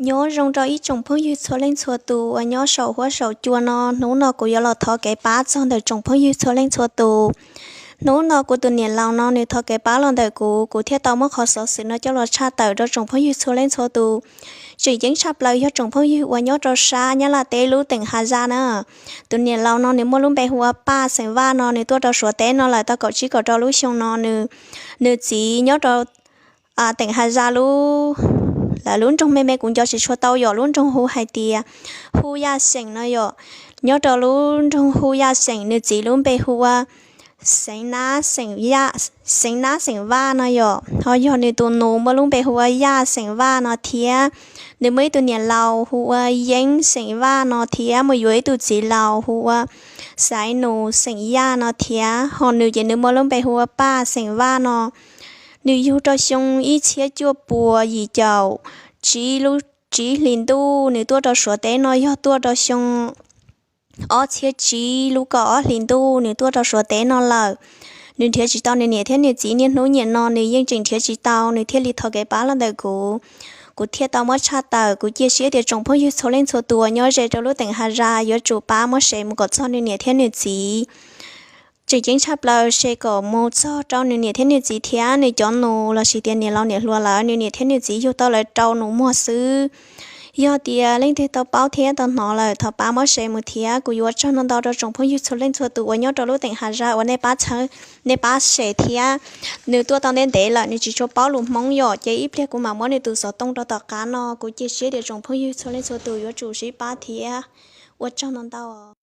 Nyob zoo rau ib tsoom phooj ywg txhua leej txhua tus uas nyob saum huab saum cua no, hnub no kuv yuav los thov kev pab txog ntawm tsoom phooj ywg txhua leej txhua tus. Hnub no kuv tus niam laus no nws thov kev pab los ntawm kuv, kuv thiaj tau muab qhov xov xwm no coj los tshaj tawm rau tsoom phooj ywg txhua leej txhua tus. Tseem ceeb tshaj plaws yog tsoom phooj ywg uas nyob rau sab Nyab Laj teb lub teem Has Zaj na. Tus niam laus no nws muaj lub npe hu ua Paj xeem Vaj no, nws tuaj rau Suav teb no lawm tau kaum tsib kaum rau lub xyoo no. Nws, nws txiv nyob rau teem Has Zaj lub, lawv lub nroog me me kuv nco tsis tshua tau yom, lub nroog hu hais tias Hu Yaj xeem no yom. Nyob rau lub nroog Hu Yaj xeem, nws txiv lub npe hu ua Xeev Nab xeem, Xeev Nab xeem Vaj no yom. Ho yog nws tus nus muaj lub npe hu ua Yaj xeem Vaj no thiab. Nws muaj ib tug niam laus hu ua Yeeb xeem Vaj no thiab, mus yuav ib tug txiv laus hu ua Xaiv Nus xeem Yaj no thiab. Ho nws ces nws muaj lub npe hu ua Paj xeem Vaj no. Nws yug rau xyoo ib txhiab cuaj puas yim caum tsib lub tsib hlis ntuj, nws tuaj rau Suav teb no yog tuaj rau xyoo ob txhiab tsib lub kaum ob hlis ntuj nws tuaj rau Suav teb no lawm. Nws nrhiav tsis tau nws niam thiab nws txiv niaj hnub niam no, nws yeej tseem nrhiav tsis tau, nws thiaj li thov kev pab los ntawm kuv. Kuv thiaj tau muab tshaj tawm, kuv cia siab tias tsoom phooj ywg txhua leej txhua tus uas nyob ze rau lub teem Has Zaj yuav tsum pab muab sev mus kom txog nws niam thiab nws txiv. Tseem ceeb tshaj plaws sev kom mus txog rau nws niam thiab nws txiv thiab nws cov nus lossis tias niam laus niam hluas lawv, nws niam thiab nws txiv yug tau lawv rau nus muag xwb. Yog tias leej twg tau paub thiab tau hnov lawm thov pab muab sev mus thiab. Kuv yuav ua tsaug ntau ntau rau tsoom phooj ywg txhua leej txhua tus uas nyob rau lub teem Has Zaj uas nej pab txhawb, nej pab sev thiab. Nws tuaj tau ntev ntev lawm nws tsis tshua paub lus Hmoob yom, ces ib pliag kuv mam muab nws tus xov tooj rau tom qab no. Kuv cia siab tias tsoom phooj ywg txhua leej txhua tus yuav tsum sib pab thiab. Ua tsaug ntau ntau.